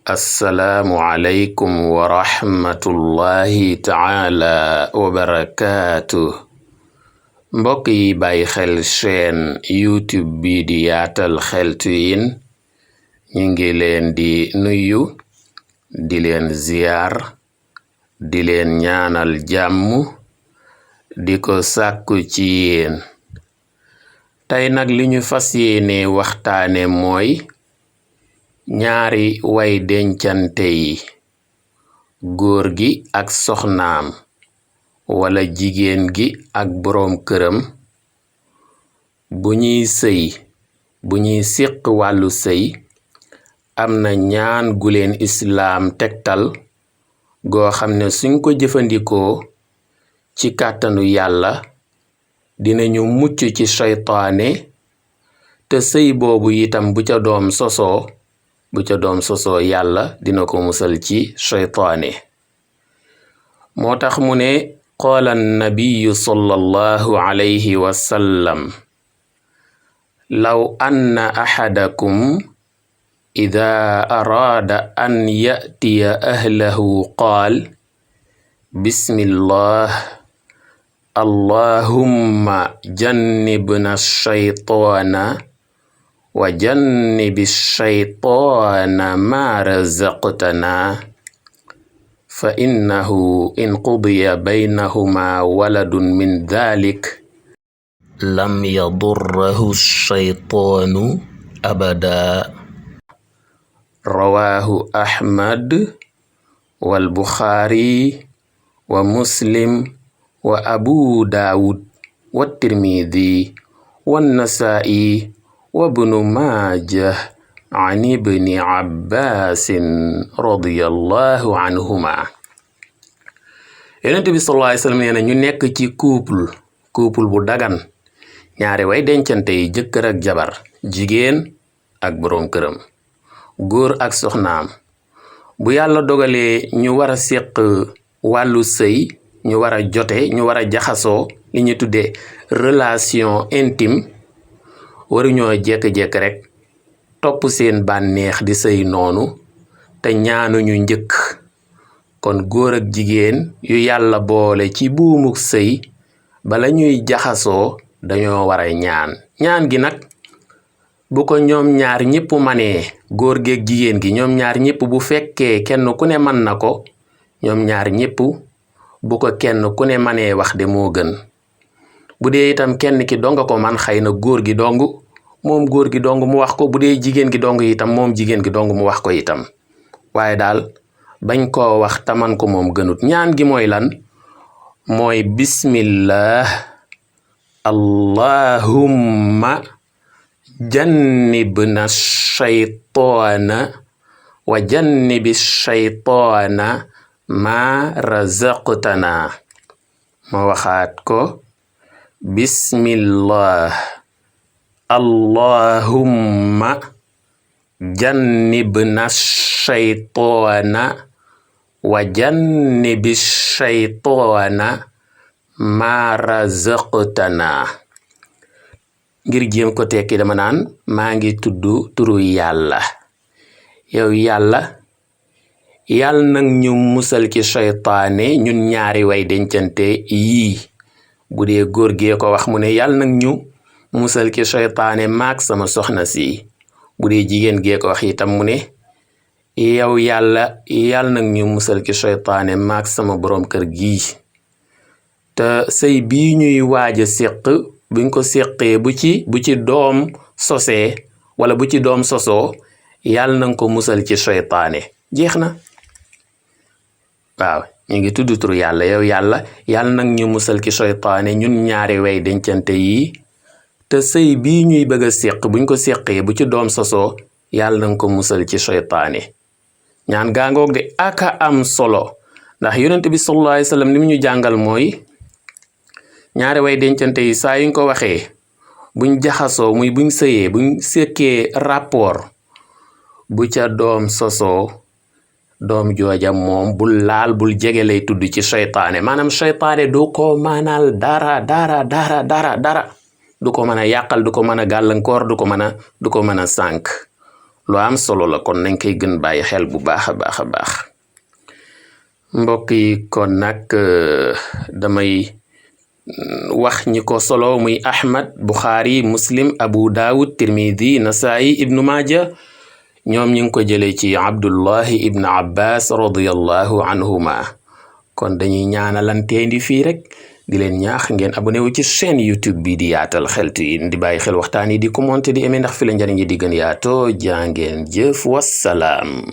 assalaamu aleykum wa rahmatullahi taala wa barakaatu. mbokk yi bàyyi xel chaîne youtube bi di yaatal xeltu yin ñu ngi leen di nuyu di leen ziyaar di leen ñaanal jàmm di ko sàkku ci yéen. tey nag li ñu fas yéene waxtaane mooy ñaari way dencante yi, góor gi ak soxnaam wala jigéen gi ak boroom këram bu ñuy sëy, bu ñuy séq wàllu sëy, am na ñaan gu leen islaam tegtal goo xam ne suñ ko jëfandikoo ci kàttanu yàlla dinañu mucc ci seytaane, te sëy boobu itam bu ca doom sosoo yàlla dina ko musal ci seytaane. moo tax mu ne qaala annabiyu sallallahu alayhi wa sallam law anna axadakum ida araada an ya'tiya ahlahu qaal bismillah allahumma jannibna shaytaana wa jannibi shaytaana ma razaqtana fa innahu in qudiya baynahuma waladun min dhalik lam yadurrahu shaytaanu abada. rawaahu ahmad wal buxaari wa muslim wa abu daawud wa tirmidi wa nasaa'i wa ibnu maajah an ibni abbaasin radiyallahu anhuma. yonent bi sallallahu alayhi wa sallam nee na ñu nekk ci couple bu dagan, ñaari way dencante yi, jëkkër ak jabar, jigéen ak boroom këram, góor ak soxnaam, bu yàlla dogalee ñu war a séq wàllu sëy, ñu war a jote, ñu war a jaxasoo, li ñu tuddee relation intime, waruñoo jekk-jekk rek topp seen bànneex di sëy noonu te ñaanuñu njëkk. kon góor ak jigéen yu yàlla boole ci buumuk sëy bala ñuy jaxasoo dañoo war a ñaan gi nag bu ko ñoom ñaar ñépp manee, góor geeg jigéen gi ñoom ñaar ñépp bu fekkee kenn ku ne man na ko, ñoom ñaar ñépp bu ko kenn ku ne manee wax de moo gën. bu dee itam kenn ki donga ko man, xëy na góor gi dong mu wax ko, bu dee jigéen gi dong itam moom jigéen gi dong mu wax ko itam, waaye daal bañ koo wax taman ko moom gënut. ñaan gi mooy lan? mooy bismillah allahumma jannibna shaytaana wa jannibi shaytaana ma razaqtana. ma waxaat ko, bismillah allahumma jannibna shaytaana wa jannibi shaytaana ma razaqtana. ngir jéem ko tekki dama naan maa ngi tudd turu yàlla, yow yàlla nag ñu musal ci seytaane ñun ñaari way dencante yii. bu dee góor gee ko wax mu ne yàlla nag ñu musal ci seytaane maak sama soxna si. bu dee jigéen gee ko wax itam mu ne yow yàlla nag ñu musal ci seytaane maak sama boroom kër gii. te sëy bii ñuy waaj a séq buñ ko séqee bu ci doom sosee wala bu ci doom sosoo yàlla nanga ko musal ci seytaane. jeex na. waaw, ñu ngi tudd turu yàlla, yow yàlla nag ñu musal ci seytaane ñun ñaari way dencante yi. te sëy bii ñuy bëgg a séq buñ ko séqee bu ci doom sosoo yàlla nanga ko musal ci seytaane. ñaan gaangoog de aka am solo, ndax yonent bi sallallahu alayhi wa sallam li mu ñu jàngal mooy ñaari way dencante yi saa yuñ ko waxee, buñ jaxasoo muy buñ sëyee, buñ sékkee rapport, bu ca doom sosoo, doom jooja moom bul laal bul jege lay tudd ci seytaane. maanaam seytaane du ko mënal dara du ko mën a yàqal, du ko mën a gàllankoor, du ko mën a sànk. lu am solo la kon nañ koy gën bàyyi xel bu baax a baax a baax mbokk yi kon nag damay wax ñi ko solo muy Ahmad Bukhari Muslim Abu Dawud Tirmidhi Nasaa'i Ibnu Maaja ñoom ñu ngi ko jëlee ci Abdullahi Ibn Abbas radiyallahu anhuma kon dañuy ñaanalanteendi fii rek di leen ñaax ngeen abonné wu ci chaîne YouTube bi di Yaatal Xeltu yi di bàyyi xel waxtaan yi di commenter di aimer ndax fi la njariñ yi di gën yaatoo jaa ngeen jëf wassalaam